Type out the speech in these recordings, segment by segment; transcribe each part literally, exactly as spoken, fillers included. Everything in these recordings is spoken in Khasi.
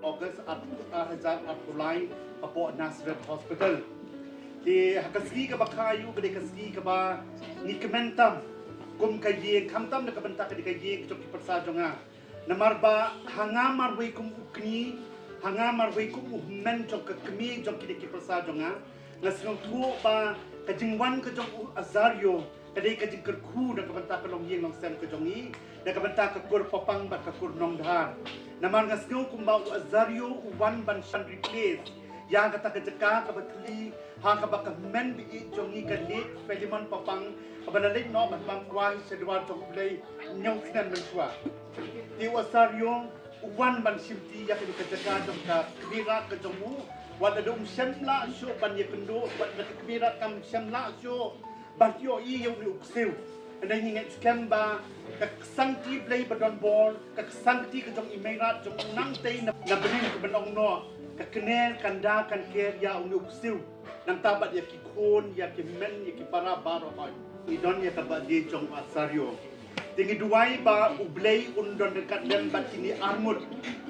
August ar, ar hajar arphew lai hapoh Nazareth Hospital. Te ha ka sngi kaba khaïu ka dei ka sngi kaba ngi kmen tam kum ka ïing, khamtam na ka bynta ka dei ka ïing jong ki pyrsa jong nga. Namar ba ha nga marwei kum u kñi, ha nga marwei kum u hynmen jong ka kmie jong kine ki pyrsa jong nga, nga sngewthuh ba ka jingwan ka jong u Azario ka dei ka jingkyrkhu na ka bynta ka longïing longsem ka jong ngi, na ka bynta ka kur Papang bad ka kur Nongdhar. Namar nga sngew kumba u Azario u wan ban shan replace ïa kata ka jaka kaba thli ha kaba ka hynmen ba ïeit jong ngi ka leit Philemon Papang, kaba la leit noh ban bam kwai sha dwar jong U Blei hynñiew snem mynshuwa. Te u Azario u wan ban shimti ïa kane ka jaka jong ka kmie rat ka jong u. Wat la dei um shym lah shuh ban ïakynduh, wat la ka kmie rat kam shym lah shuh ban ïohi ïa une u ksiew. Hynrei ngi ngeit skhem ba ka ksangkti Blei ba don bor, ka ksangkti ka jong i Mei rat jong u nangtei na, na bneng ka ban ong noh, ka kner kan da kan ker ïa une u ksiew. Nangta bad ïa ki khun, ïa ki hynmen, ïa ki para baroh. Ngi don ïa ka birthday jong u Azario. Te ngi duwai ba U Blei un don ryngkat lem bad kine arngut.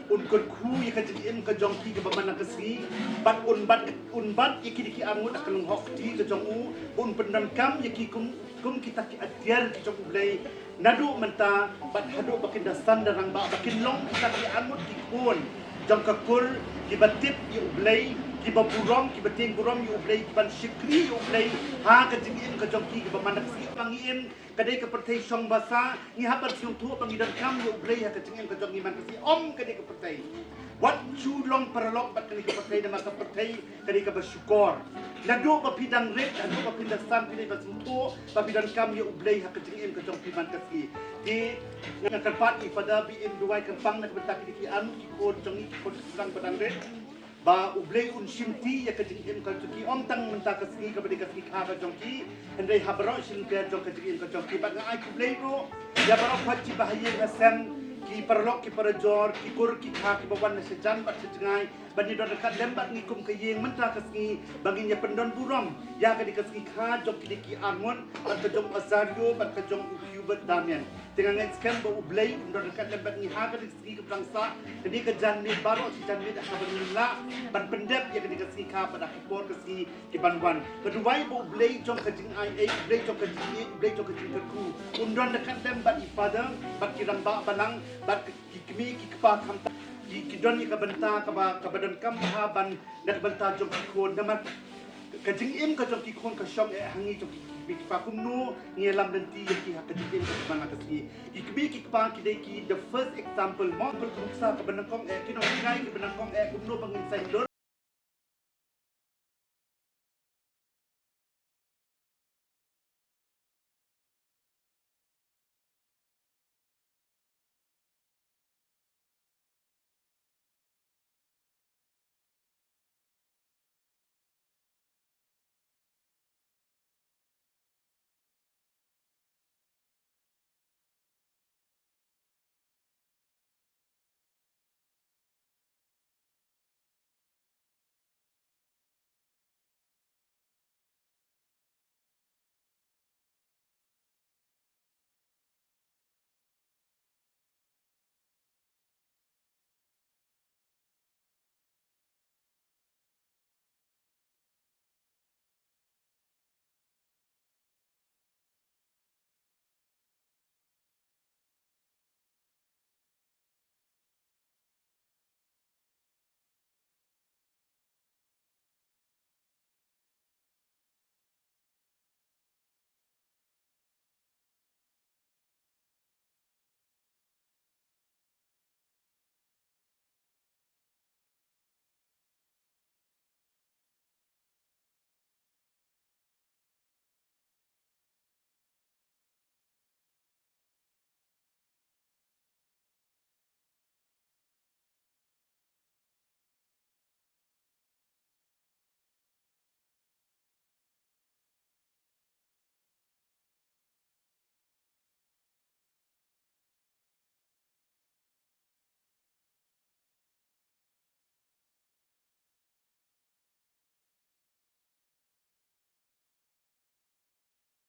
Un kyrkhu ïa ka jingim ka jong ki kaba man la ka sngi. Bad un bat, un bat ïa kine ki arngut ha ka lyngngoh kti ka jong u. Un pyndonkam ïa ki kum, kum kita ki atiar ki jong U Blei. Naduh mynta bad haduh ba kin da san da rangbah, ba kin long kita ki arngut ki khun jong ka kur, kiba tip ïa U Blei, kiba burom, kiba tieng burom ïa U Blei, kiban shakri ïa U Blei ha ka jingim ka jong ki kaba man la ka sngi. Ba ngi im, ka dei ka pyrthei shong basa, ngi hap ban sngewthuh ba ngi donkam ïa U Blei ha ka jingim ka jong ngi man ka sngi. Ym ka dei ka pyrthei. Wat shu long paralok bad kane ka pyrthei, namar ka pyrthei ka dei kaba shukor. Naduh ba phi dang rit, naduh ba phi dang san, phi dei ban sngewthuh ba phi donkam ïa U Blei ha ka jingim ka jong phi man ka sngi. Te nga kyrpad ïa i Father ba in duwai kyrpang na ka bynta kine ki arngut ki khun jong ngi, ki khun ki khynnah ba dang rit. Ba U Blei un shimti ïa ka jingim ka jong ki, ym tang mynta ka sngi kaba dei ka sngi kha ka jong ki, hynrei ha baroh shi lynter jong ka jingim ka jong ki. Bad nga ai khublei ruh ïa baroh pat ki bahaïing hasem, ki paralok ki parajor, ki kur ki kha kiba wan na shajan bad shajngai, ban ïadon ryngkat lem bad ngi kum ka ïing mynta ka sngi, ba ngin ïa pyndon burom ïa ka dei ka sngi kha jong kine ki arngut, bad ka jong u Azario bad ka jong u Hubert Damian. Te nga ngeit skhem ba U Blei un don ryngkat lem bad ngi ha ka dei ka sngi kaba dang sah, kane ka janmiet baroh shi janmiet ha kaba ngin lah ban pyndep ïa kane ka sngi kha bad ha ki por ka sngi ki ban wan. Nga duwai ba U Blei jong ka jingaiei, U Blei jong ka jingïeit, U Blei jong ka jingkyrkhu un don ryngkat lem bad i Father bad ki rangbah balang bad ki kmie ki kpa, khamtam ki, ki don ïa ka bynta kaba, kaba donkam bha ban na ka bynta jong ki khun. Namar ka jingim ka jong ki khun ka shong eh ha ngi jong ki kmie ki kpa, kumno ngi ïalam lynti ïa ki ha ka jingim ka jong ki man la ka sngi. Ki kmie ki kpa ki dei ki the first example mo, bad ka nuksa kaba nyngkong eh, ki nonghikai kiba nyngkong eh, kumno ba ngin saiñdur.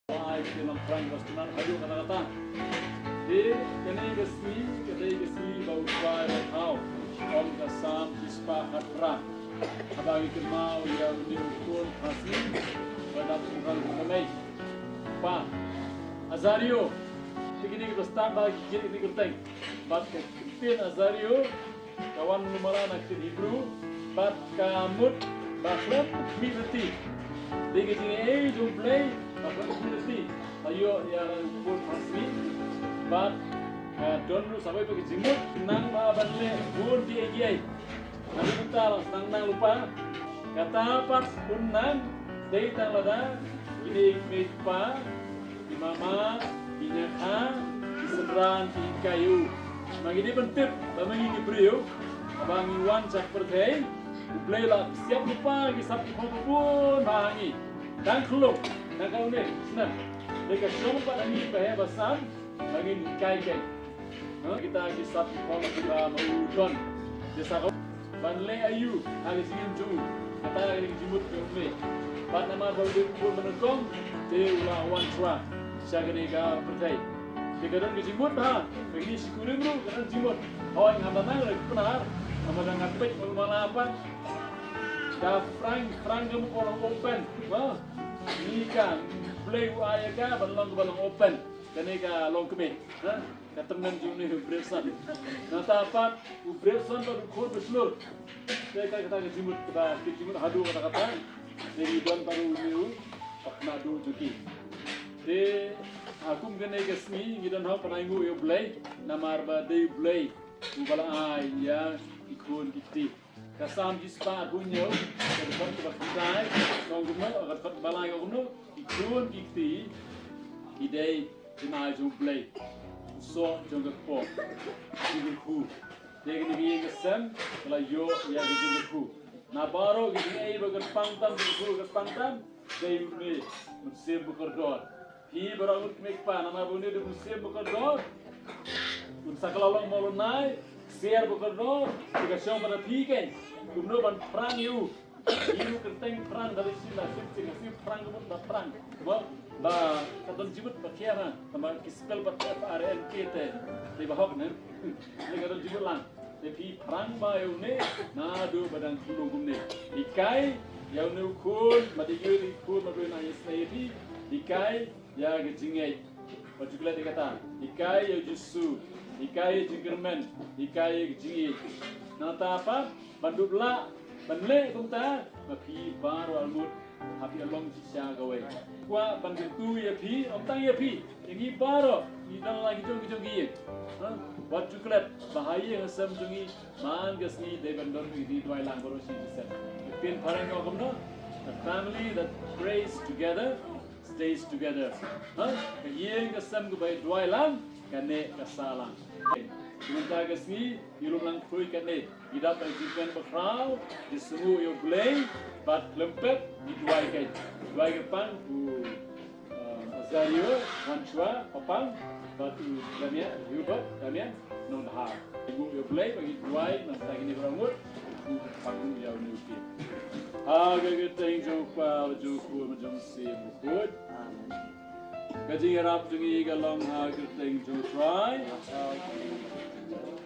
Ai, ki nongphrang ba sdang ha ïoh kata kata. Te kane ka sngi ka dei ka sngi ba u Trai ba thaw. Ong ka Salm shispah khatphra. Haba ngi kynmaw ïa une u khun phra sngi ba dap u rang u mei. Pa Azario. Te kine ki ba stad ba ki kit kine ki kyrteng. Bad ka ktien Azario ka wan lumala na ktien Hebru, bad ka mut ba khlem khmih lynti. Dei ka jingaiei jong U Blei ba khlem khmih lynti. La ïoh ïa la u khun phra sngi. Bad ka don ruh sa kawei pat ka jingmut, nang ba ban leh bun kiei kiei. Naduh mynta la sdang nang lypa. Kata pat un nang dei tang lada kine i kmie i kpa, i mama, i ñiakha, i synran ki hikai ïa u. Ma ngi dei ban tip ba ma ngi ki briew, haba ngi wan sha ka pyrthei, U Blei la siap lypa ki sap ki khong bun bha ha ngi. Tang khlung, tang ka une snem. Dei ka shong pat ha ngi ba heh ba san, ba ngin hikai kein. Ha, kita ki sap ki khong kiba ma u don. Te sa ka ban leh aïu ha ka jingim jong u. Kata ka dei ka jingmut jong u. Bad namar ba u dei u khun ba nyngkong, te u la wan shuwa sha kane ka pyrthei. Te ka don ka jingmut ha, ba kine shi kurim ruh ka don jingmut. Hooid, ngam da nang leh Pnar, namar da nga peit ma u mala pat. Da phrang, phrang ka mut ka long open. Ha? Ni ka, Blei u ai ïa ka ban long kaba long open. Kane ka long kmie. Ha? Ka tymmen jong une u Brepson. Nangta pat u Brepson pat u khun ba shlur. Te ka kata ka jingmut kata, ka jingmut haduh kata kata. Te ngi don pat une u, pat naduh jong ki. Te ha kum kane ka sngi ngi don ha u pynai nguh ïa u Blei. Namar ba dei u Blei uba la ai ïa ki khun ki kti. Ka Salm shispah arphew hynñiew, ka dkhot kaba khyndai, ka ong kumno, ka dkhot ba lai ka ong kumno, ki khun ki kti, ki dei jingmut jong U Blei, u soh jong ka kpoh, jingkyrkhu. Te kane ka ïing ka sem, ka la ïoh ïa ka jingkyrkhu. Na baroh ki jingaiei ba kyrpang tam, jingkyrkhu kyrpang tam, dei une, Mynsiem Bakordor. Phi baroh ngut kmie kpa, namar ba une u dei u Mynsiem Bakordor. Un sa kylla long mawlynnai, ksiar bakordor, te ka shong bad phi kein. Kumno ban phrang ïa u. Ïa u kyrteng phrang da lei shin da shin, te ka shu phrang ka mut ba phrang. Ba, ba ka don jingmut ba kiar ha. Tangba ki spell bad F R A N K te, te ba hok ne. Te ka don jingmut lang. Te phi phrang bha ïa une, naduh ba dang khyllung kumne. Hikai ïa une u khun, ma dei ïa u khun, ma dei na ïa sngewthuh. Hikai ïa ka jingngeit. Wat ju klet ïa kata. Hikai ïa u Jisu. Hikai ïa ka jingkyrmen. Hikai ïa ka jingngeit. Nangta pat, ban dup lah, ban leh kumta, ma phi baroh arngut, ha phi long shisha kawei. Kwah ban kyntu ïa phi, ym tang ïa phi, ïa ngi baroh, ngi don la ki jong ki jong ki ïing. Ha? Wat ju klet, ba ha ïing ha sem jong ngi, man ka sngi dei ban don ki duwai lang baroh shi shisien. Ka ktien phareng ka ong kumno? A family that prays together stays together. Ha? Ka ïing ka sem kaba duwai lang, ka neh ka sah lang. Mynta ka sngi, ngi lum lang khrui kane. Ngi dap da ka jingkmen bakhraw, ngi sngewnguh ïa U Blei, bad khlem pep, ngi duwai kein. Duwai kyrpang, u, um, Azario, Wanchua, Papang, bad u Damian, Hubert, Damian, Nongdhar. Ngi sngewnguh ïa U Blei, bad ngi duwai, nangta kine baroh ngut, u kyrpang ïa une u kti. Ha ka kyrteng jong U Kpa, jong U Khun, jong U Mynsiem Bakhuid. Amen. Ka jingïarap jong ngi ka long ha ka kyrteng jong U Trai.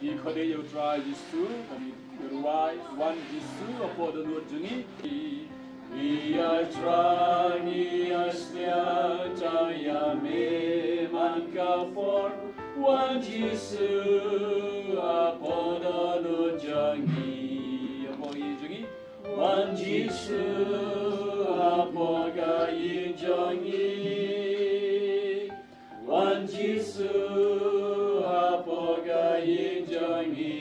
Ngi khot ïa U Trai Jisu, ka ngi kyrwai, wan Jisu, hapoh dohnud jong ngi. Ïa Trai ngi ïa sliang tang ïa me man ka por, wan Jisu, hapoh dohnud jong ngi. Hapoh ïing jong ngi. Wan Jisu, hapoh ka ïing jong ngi. Wan Jisu, hapoh ka ïing jong ngi.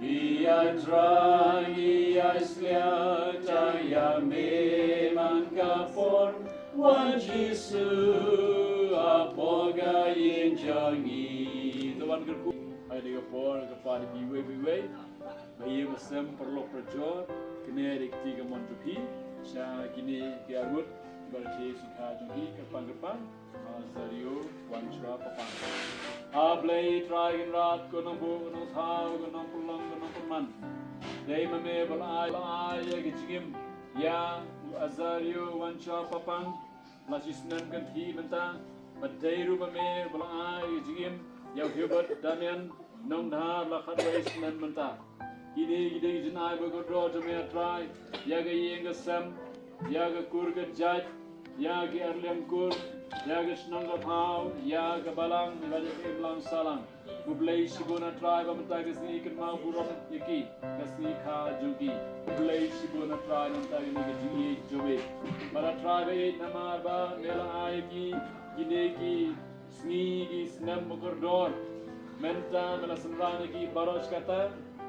Ïa Trai ngi ïa sliang tang ïa me man ka por. Wan Jisu, hapoh ka ïing jong ngi. To wan kyrkhu. Ai dei ka por, ka por dei iwei pa iwei. Ba ïa ba sem paralok parajor, kane dei ka kti kamon jong phi, sha kine ki arngut, kiba la shim sngewthuh jong phi, kyrpang kyrpang, Azario, Wanchua, Papang. A Blei Trai Kynrad, ko Nongbuh, ko Nongthaw, ko Nongpynlong, ko Nongpynman. Dei ma me ba la ai, la ai ïa ka jingim, ïa u Azario, Wanchua, Papang. La shi snem kan thiah mynta, ba dei ruh ma me ba la ai jingim ïa u Hubert Damian, Nongdhar la khatwei snem mynta. Kine ki dei ki jingai ba kordor jong me, A Trai, ïa ka ïing ka sem, ïa ka kur ka jait, ïa ki arliang kur, ïa ka shnong ka thaw, ïa ka balang, ïa ka imlang sahlang. Khublei shibun A Trai ba mynta ka sngi kynmaw burom ïa ki, ka sngi kha jong ki. Khublei shibun A Trai namar kane ka jingïeit jong me. Bad A Trai ba ïeit namar ba me la ai ïa ki, kine ki sngi ki snem ba kordor. Mynta me la synran ïa ki baroh shi katta,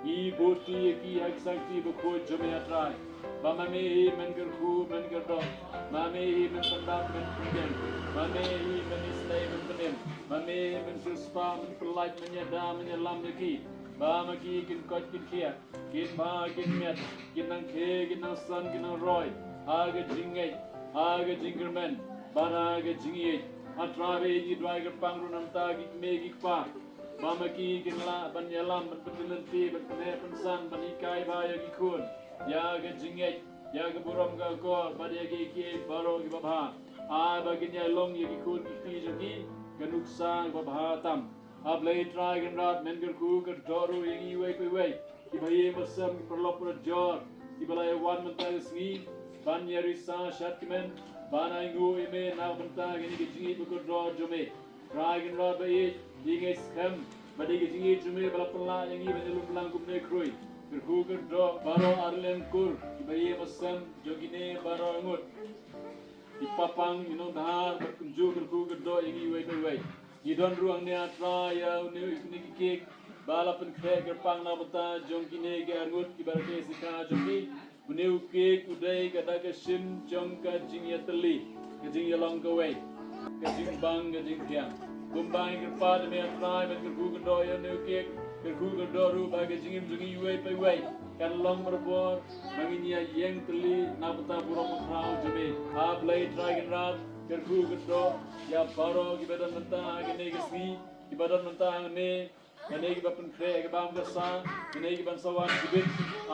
ngi bud ïa ki ha ki sakti bakhuid jong me A Trai. Ba ma me hi men kyrkhu men kyrdoh, ma me hi men pyndap men pynïeng, ma me hi men isynei men pynim, ma me hi men siewspah men pyllait men ïada men ïalam ïa ki. Ba ma ki kin koit kin khiah, kin bha kin miat, kin nang khie kin nang san kin nang roi ha ka jingngeit, ha ka jingkyrmen bad ha ka jingïeit. A Trai ba ïeit, ngi duwai kyrpang ruh namar ki kmie ki kpa, ba ma ki kin lah ban ïalam ban pyntip lynti ban pynheh pynsan ban hikai bha ïa ki khun ïa ka jingngeit, ïa ka burom ka akor bad ïa kiei kiei baroh kiba bha. Ai ba kin ïai long ïa ki khun ki kti jong ki ka nuksa kaba bha tam. A Blei Trai Kynrad, men kyrkhu kyrdoh ruh ïa ngi iwei pa iwei, kiba ïing ba sem, ki paralok parajor kiba la ïa wan mynta ka sngi ban ïa risa shadkmen, ban ainguh ïa me na ka bynta kane ka jingïeit ba kordor jong me. Trai Kynrad ba ïeit, ngi ngeit skhem ba dei ka jingïeit jong me ba la pynlah ïa ngi ban ïalum lang kumne khrui. Kyrkhu kyrdoh baroh arliang kur, kiba ïing ba sem jong kine baroh arngut, ki paidbah, ki nongdhar bad kumjuh kyrkhu kyrdoh ïa ngi iwei pa iwei. Ngi don ruh hangne A Trai ïa une u, kine ki cake ba la pynkhreh kyrpang na ka bynta jong kine ki arngut kiba rakhe shisha jong ki. Une u cake u dei ka da ka shin jong ka jingïatylli, ka jingïalong kawei, ka jingbang ka jingthiang. Kumba ngi kyrpad ïa me A Trai, men kyrkhu kyrdoh ïa une u cake, kyrkhu kyrdoh ruh ba ka jingim jong ngi iwei pa iwei kan long barabor ba ngin ïa ïeng tylli na ka bynta burom bakhraw jong me. A Blei Trai Kynrad, kyrkhu kyrdoh ïa baroh kiba don mynta ha kane ka sngi, kiba don mynta hangne, kane kiba pynkhreh ka bam ka sa, kane kiban sa wan shibit.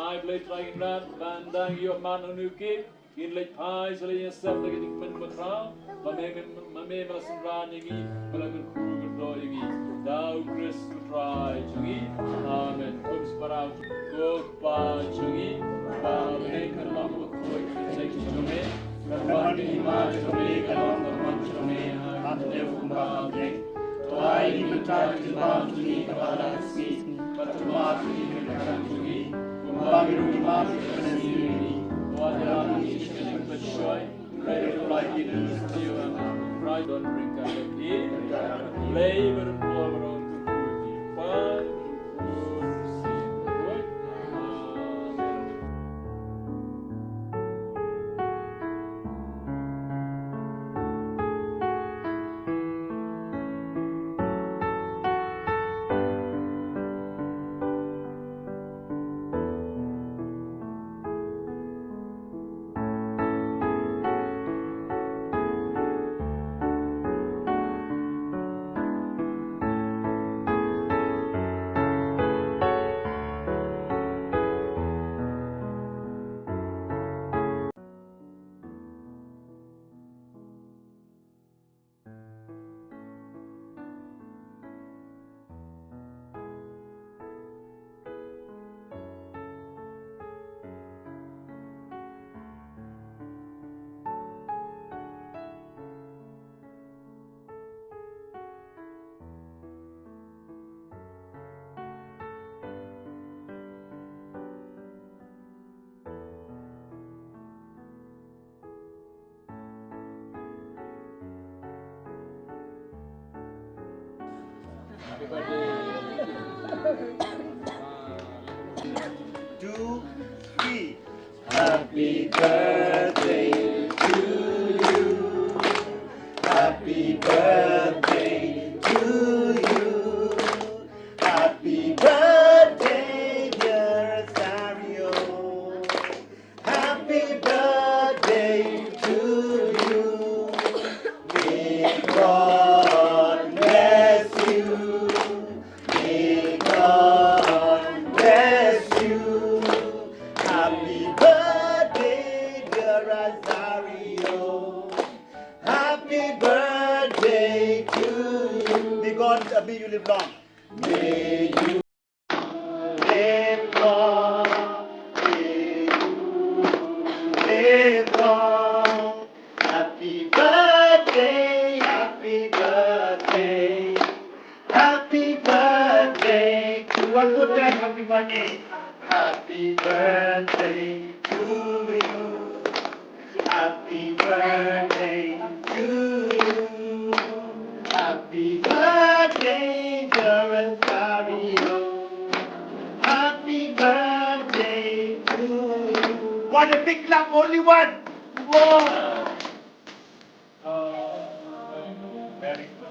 Ai Blei Trai Kynrad, ba ynda ngi ïoh man une u cake, ngin leit phai sha la ïing sep da ka jingkmen bakhraw, ba me, me, ba me, me la synran ïa ngi, me la kyrkhu kyrdoh ïa ngi. Da U Khrist U Trai jong ngi. Amen. Kum shipara. Ko Kpa jong ngi ba ha bneng, ka nam ba khuid, ka jingim jong me, ka wan ka hima jong me, ka long ka mon jong me ha kane kumba ha bneng. To ai ngi mynta ka jingbam jong ngi kaba ha la ka sngi, bad to map ïa ngi ki kyrdan jong ngi, kumba ngi ruh ngi map ïa ki kyrdan jong ngi. To wat ïalam ïa ngi sha ka jingpynshoi, hynrei to pynlait ïa ngi na u diawl. Trai don ryngkat bad phi. Blei ba don bor baroh, Kpa, Khun, Kpa Mynsiem Bakhuid. Amen. Two, three. Happy birthday to you. Happy birthday to you. Happy birthday, dear Sario. Happy birthday to you. May God bless you. May God bless you. Happy birthday, dear Rosario. Happy birthday to you. May God, uh, may you live long. Happy birthday, happy birthday, happy birthday to you. One more time, happy birthday. Happy birthday to you. Happy birthday to you. Happy birthday, dearest Dario. Happy birthday to you. What a big clap, only one. Whoa. Oh, very good.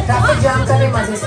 Traffic jam ka dei, masih.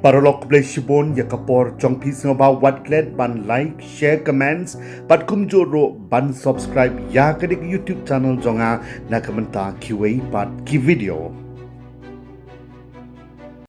Paralok, khublei shibun ïa ka por jong phi, sngewbha wat klet ban like, share, comments bad kumjuh ruh ban subscribe ïa kane ka YouTube channel jong nga na ka bynta kiwei pat ki video.